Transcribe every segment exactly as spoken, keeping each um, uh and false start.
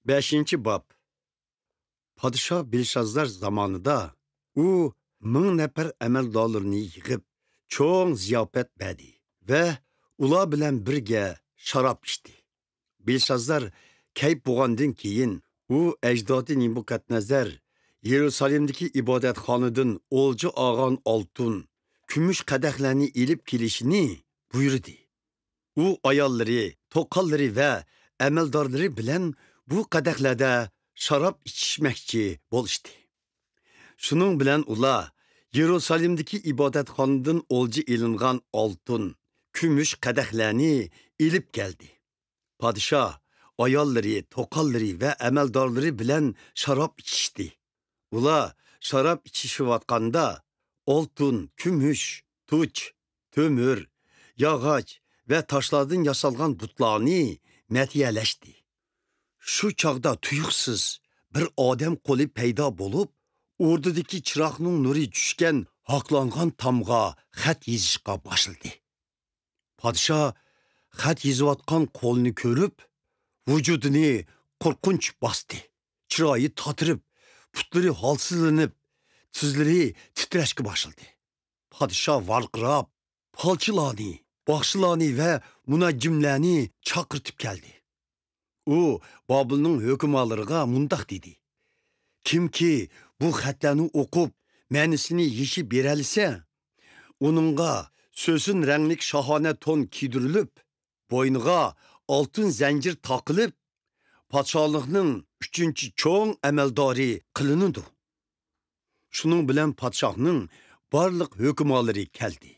بەشىنچى باب. پادىشاھ بېلشاززار زامانىدا ئۇ مىڭ نەپەر ئەمەلدارلىرىنى يىغىپ، چوڭ زىياپەت بەردى ۋە ئۇلار بىلەن بىرگە شاراب ئىچتى. بېلشاززار كەيپ بولغاندىن كېيىن، ئۇ ئەجدادى نېبۇكادنەزەر يېرۇسالېمدىكى ئىبادەتخانىدىن ئولجا ئالغان ئالتۇن، كۈمۈش قەدەھلەرنى ئېلىپ كېلىشىنى بۇيرۇدى. ئۇ ئاياللىرى، توقاللىرى ۋە ئەمەلدارلىرى بىلەن بۇ قەدەھلەردە شاراب ئىچىشمەكچى بولۇشتى. شۇنىڭ بىلەن ئۇلار يېرۇسالېمدىكى ئىبادەتخانىدىن ئولجا ئېلىنغان ئالتۇن، كۈمۈش قەدەھلەرنى ئېلىپ كەلدى. پادىشاھ، ئاياللىرى، توقاللىرى ۋە ئەمەلدارلىرى بىلەن شاراب ئىچىشتى. ئۇلار شاراب ئىچىشىۋاتقاندا، ئالتۇن، كۈمۈش، تۇچ، تۆمۈر، ياغاچ ۋە تاشلاردىن ياسالغان بۇتلارنى مەدھىيەلەشتى. شۇ چاغدا تۇيۇقسىز بىر ئادەم قولى پەيدا بولۇپ، ئوردىدىكى چىراغنىڭ نۇرى چۈشكەن ھاكلانغان تامغا خەت يېزىشقا باشلىدى. پادىشاھ خەت يېزىۋاتقان قولنى كۆرۈپ، ۋۇجۇدىنى قورقۇنچ باستى. چىرايى تاتىرىپ، پۇتلىرى ھالسىزلىنىپ، تىزلىرى تىترەشكە باشلىدى. پادىشاھ ۋارقىراپ، پالچىلارنى، باخشىلارنى ۋە مۇنەججىملەرنى چاقىرتىپ كەلدى. ئۇ بابىلنىڭ ھۆكۈمالىرىغا مۇنداق دېدى: «كىمكى بۇ خەتلەرنى ئوقۇپ، مەنىسىنى يېشىپ بېرەلىسە، ئۇنىڭغا سۆسۈن رەڭلىك شاھانە تون كىيدۈرۈلۈپ، بوينىغا ئالتۇن زەنجىر تاقىلىپ، پادىشاھلىقنىڭ ئۈچىنچى چوڭ ئەمەلدارى قىلىنىدۇ.» شۇنىڭ بىلەن پادىشاھنىڭ بارلىق ھۆكۈمالىرى كەلدى.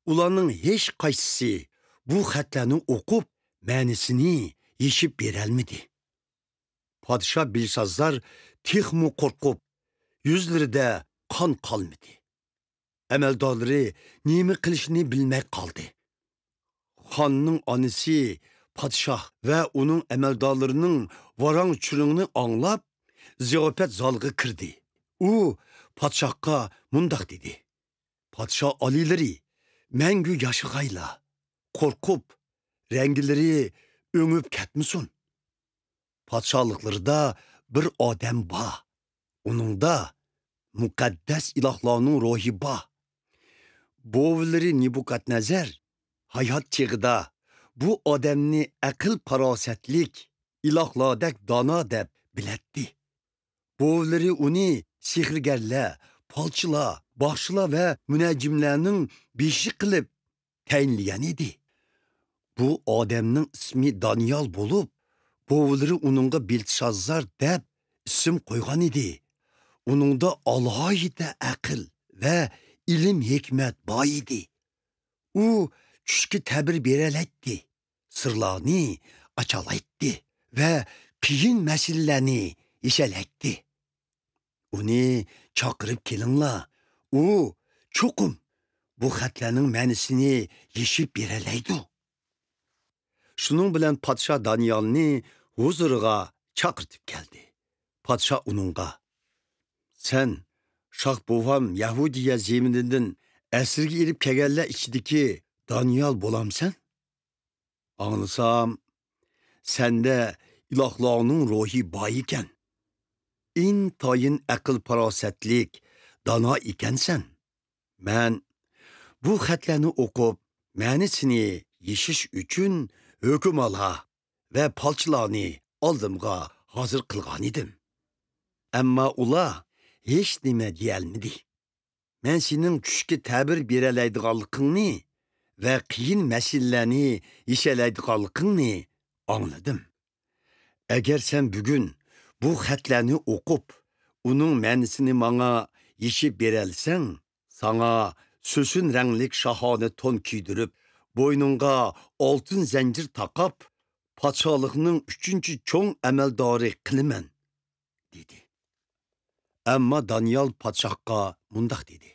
ئۇلارنىڭ ھېچقايسىسى بۇ خەتلەرنى ئوقۇپ، مەنىسىنى يېشىپ بېرەلمىدى. پادىشاھ بېلشاززار تېخىمۇ قورقۇپ، يۈزلىرىدە قان قالمىدى. ئەمەلدارلىرى نېمە قىلىشنى بىلمەي قالدى. خاننىڭ ئانىسى پادىشاھ ۋە ئۇنىڭ ئەمەلدارلىرىنىڭ ۋاراڭ-چۇرۇڭىنى ئاڭلاپ، زىياپەت زالىغا كىردى. ئۇ پادىشاھقا مۇنداق دېدى: «پادىشاھ ئالىيلىرى، مەڭگۈ ياشىغايلا، قورقۇپ، رەڭگىلىرى ئۆڭۈپ كەتمىسۇن. پادىشاھلىقلىرىدا بىر ئادەم بار. ئۇنىڭدا مۇقەددەس ئىلاھلارنىڭ روھى بار. بوۋىلىرى نېبۇكادنەزەر ھايات چېغىدا بۇ ئادەمنى ئەقىل-پاراسەتلىك، ئىلاھلاردەك دانا دەپ بىلەتتى. بوۋىلىرى ئۇنى سېھىرگەرلەر، پالچىلار، باخشىلار ۋە مۇنەججىملەرنىڭ بېشى قىلىپ تەيىنلىگەن ئىدى. بۇ ئادەمنىڭ ئىسمى دانىيال بولۇپ، بوۋىلىرى ئۇنىڭغا بېلتىشاززار دەپ ئىسىم قويغان ئىدى. ئۇنىڭدا ئالاھىدە ئەقىل ۋە ئىلىم-ھېكمەت بار ئىدى. ئۇ چۈشكە تەبىر بېرەلەيتتى، سىرلارنى ئاچالايتتى ۋە قىيىن مەسىلىلەرنى يېشەلەيتتى. ئۇنى چاقىرىپ كېلىڭلار، ئۇ چوقۇم بۇ خەتلەرنىڭ مەنىسىنى يېشىپ بېرەلەيدۇ.» شۇنىڭ بىلەن پادىشاھ دانىيالنى ھۇزۇرىغا چاقىرتىپ كەلدى. پادىشاھ ئۇنىڭغا: «سەن شاھ بوۋام يەھۇدىيە زېمىنىدىن ئەسىرگە ئېلىپ كەلگەنلەر ئىچىدىكى دانىيال بولامسەن؟ ئاڭلىسام، سەندە ئىلاھلارنىڭ روھى بار ئىكەن. ئىنتايىن ئەقىل-پاراسەتلىك، دانا ئىكەنسەن. مەن بۇ خەتلەرنى ئوقۇپ، مەنىسىنى يېشىش ئۈچۈن ھۆكۈمالار ۋە پالچىلارنى ئالدىمغا ھازىر قىلغانىدىم. ئەمما ئۇلار ھېچنېمە دېيەلمىدى. مەن سېنىڭ چۈشكە تەبىر بېرەلەيدىغانلىقىڭنى ۋە قىيىن مەسىلىلەرنى يېشەلەيدىغانلىقىڭنى ئاڭلىدىم. ئەگەر سەن بۈگۈن بۇ خەتلەرنى ئوقۇپ، ئۇنىڭ مەنىسىنى ماڭا يېشىپ بېرەلىسەڭ، ساڭا سۆسۈن رەڭلىك شاھانە تون كىيدۈرۈپ، بوينۇڭغا ئالتۇن زەنجىر تاقاپ، پادىشاھلىقنىڭ ئۈچىنچى چوڭ ئەمەلدارى قىلىمەن» دېدى. ئەمما دانىيال پادىشاھقا مۇنداق دېدى: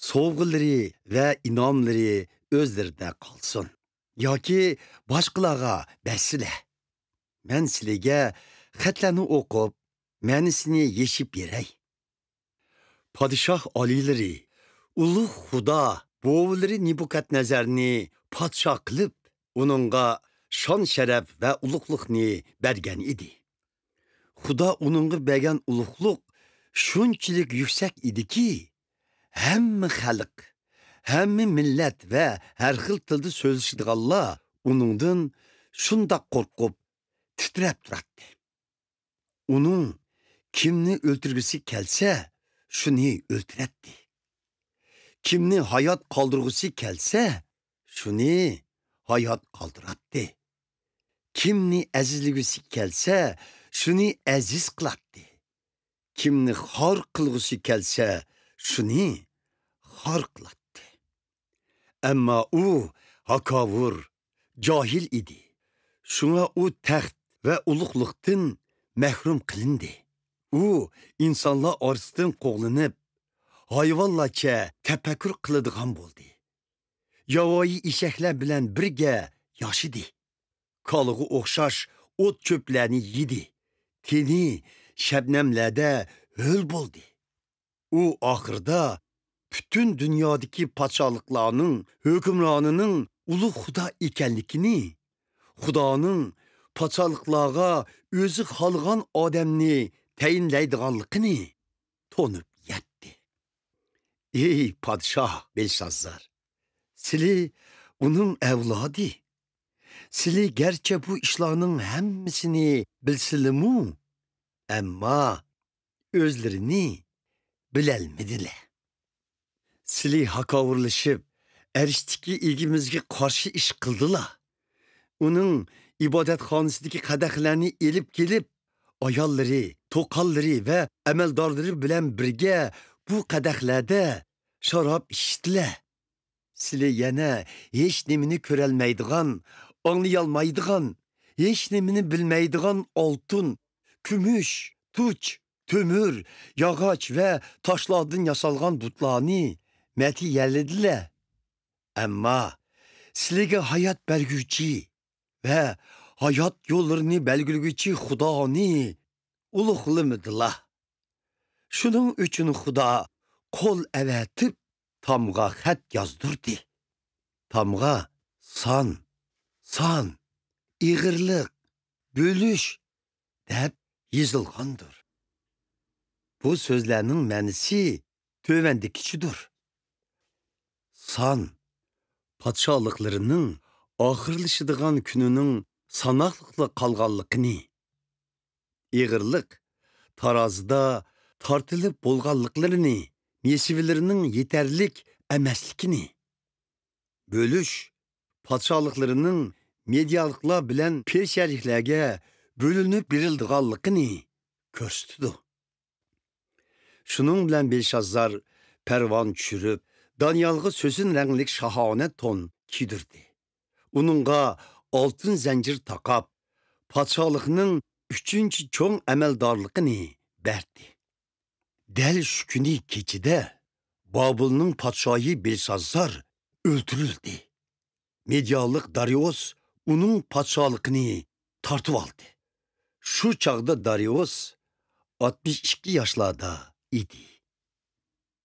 «سوۋغىلىرى ۋە ئىنئاملىرى ئۆزلىرىدە قالسۇن ياكى باشقىلارغا بەرسىلە. مەن سىلىگە خەتلەرنى ئوقۇپ، مەنىسىنى يېشىپ بېرەي. پادىشاھ ئالىيلىرى، ئۇلۇغ خۇدا بوۋىلىرى نېبۇكادنەزەرنى پادىشاھ قىلىپ، ئۇنىڭغا شان-شەرەپ ۋە ئۇلۇغلۇقنى بەرگەن ئىدى. خۇدا ئۇنىڭغا بەرگەن ئۇلۇغلۇق شۇنچىلىك يۈكسەك ئىدىكى، ھەممە خەلق، ھەممە مىللەت ۋە ھەر خىل تىلدا سۆزلىشىدىغانلار ئۇنىڭدىن شۇنداق قورقۇپ، تىترەپ تۇراتتى. ئۇنىڭ كىمنى ئۆلتۈرگۈسى كەلسە، شۇنى ئۆلتۈرەتتى. كىمنى ھايات قالدۇرغۇسى كەلسە، شۇنى ھايات قالدۇراتتى. كىمنى ئەزىزلىگۈسى كەلسە، شۇنى ئەزىز قىلاتتى. كىمنى خار قىلغۇسى كەلسە، شۇنى خار قىلاتتى. ئەمما ئۇ ھاكاۋۇر، جاھىل ئىدى. شۇڭا ئۇ تەخت ۋە ئۇلۇغلۇقتىن مەھرۇم قىلىندى. ئۇ ئىنسانلار ئارىسىدىن قوغلىنىپ، ھايۋانلارچە تەپەككۇر قىلىدىغان بولدى. ياۋايى ئېشەكلەر بىلەن بىرگە ياشىدى. كالىغا ئوخشاش ئوت-چۆپلەرنى يېدى. تېنى شەبنەملەردە ھۆل بولدى. ئۇ ئاخىرىدا پۈتۈن دۇنيادىكى پادىشاھلىقلارنىڭ ھۆكۈمرانىنىڭ ئۇلۇغ خۇدا ئىكەنلىكىنى، خۇدانىڭ پادىشاھلىقلارغا ئۆزى خالىغان ئادەمنى تەيىنلەيدىغانلىقىنى تونۇپ يەتتى. ئەي پادىشاھ بېلشاززار! سىلى ئۇنىڭ ئەۋلادى. سىلى گەرچە بۇ ئىشلارنىڭ ھەممىسىنى بىلسىلىمۇ، ئەمما ئۆزلىرىنى بىلەلمىدىلە. سىلى ھاكاۋۇرلىشىپ، ئەرشتىكى ئىگىمىزگە قارشى ئىش قىلدىلا. ئۇنىڭ ئىبادەتخانىسىدىكى قەدەھلەرنى ئېلىپ كېلىپ، ئاياللىرى، توقاللىرى ۋە ئەمەلدارلىرى بىلەن بىرگە بۇ قەدەھلەردە شاراب ئىچىشتىلە. سىلى يەنە ھېچ نېمىنى كۆرەلمەيدىغان، ئاڭلىيالمايدىغان، ھېچ نېمىنى بىلمەيدىغان ئالتۇن، كۈمۈش، تۇچ، تۆمۈر، ياغاچ ۋە تاشلاردىن ياسالغان بۇتلارنى مەدھىيەلىدىلە. ئەمما سىلىگە ھايات بەرگۈچى ۋە ھايات يوللىرىنى بەلگىلىگۈچى خۇدانى ئۇلۇغلىمىدىلا. شۇنىڭ ئۈچۈن خۇدا قول ئەۋەتىپ، تامغا خەت يازدۇردى. تامغا سان، سان، ئېغىرلىق، بۆلۈش دەپ يېزىلغاندۇر. بۇ سۆزلەرنىڭ مەنىسى تۆۋەندىكىچىدۇر. سان، پادىشاھلىقلىرىنىڭ ئاخىرلىشىدىغان كۈنىنىڭ ساناقلىقلا قالغانلىقىنى، ئېغىرلىق، تارازىدا تارتىلىپ بولغانلىقلىرىنى، نېسىۋىلىرىنىڭ يېتەرلىك ئەمەسلىكىنى، بۆلۈش، پادىشاھلىقلىرىنىڭ مېدىيالىقلار بىلەن پېرسىيەلىكلەرگە بۆلۈنۈپ بېرىلىدىغانلىقىنى كۆرسىتىدۇ. شۇنىڭ بىلەن بېلشاززار پەرۋانە چۈشۈرۈپ، دانىيالغا سۆسۈن رەڭلىك شاھانە تون كىيدۈردى. ئۇنىڭغا ئالتۇن زەنجىر تاقاپ، پادىشاھلىقنىڭ ئۈچىنچى چوڭ ئەمەلدارلىقىنى بەردى. دەل شۇ كۈنى كېچىدە بابىلنىڭ پادىشاھى بېلشاززار ئۆلتۈرۈلدى. مېدىيالىق دارىيۇس ئۇنىڭ پادىشاھلىقىنى تارتىۋالدى. شۇ چاغدا دارىيۇس ئاتمىش ئىككى ياشلاردا ئىدى.